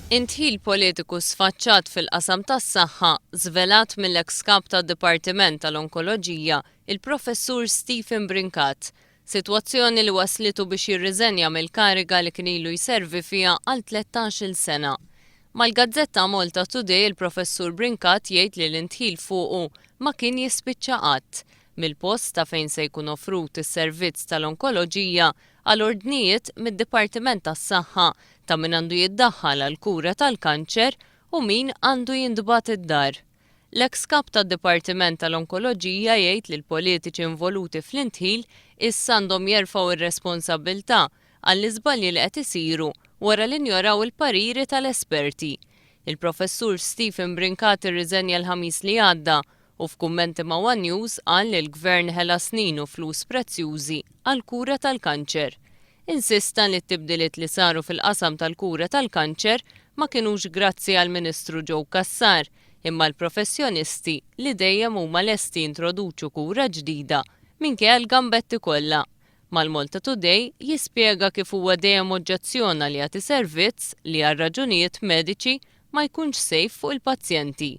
Indħil politiku sfaċċat fil-qasam tas-saħħa żvelat mill-eks Kap tad-Dipartiment tal-Onkoloġija, il-Professur Stephen Brincat. Sitwazzjoni li wasslitu biex jirriżenja mill-kariga li kien ilu jservi fiha għal 13-il sena. Mal-gazzetta Malta Today il-Professur Brincat jgħid li l-indħil fuqu ma kien jispiċċa qatt. Mill-post ta' fejn se jkun offrut is-servizz tal-onkoloġija għal ordnijiet mid-Dipartiment tas-Saħħa ta' min għandu jiddaħħal għall-kura tal-kanċer u min għandu jintbagħat id-dar. L-eks Kap tad-Dipartiment tal-Onkoloġija jgħid li l-politiċi involuti fl-indħil issa għandhom jerfgħu r-responsabbiltà għall-iżbalji li qed isiru wara li njoraw il-pariri tal-esperti. Il-Professur Stephen Brincat irriżenja l-Ħamis li għadda u f'kummenti ma' one News qal li l-Gvern ħela snin u flus prezzjużi għall-kura tal-kanċer. Insista li t-tibdiliet li saru fil-qasam tal-kura tal-kanċer ma kinux grazzi għall-Ministru Joe Cassar imma l-professjonisti li dejjem huma lesti jintroduċu kura ġdida minkejja l-gambetti kollha. Mal-Malta Today jispjega kif huwa dejjem oġġezzjona li jagħti servizz li għal raġunijiet mediċi ma jkunx safe fuq il-pazjenti.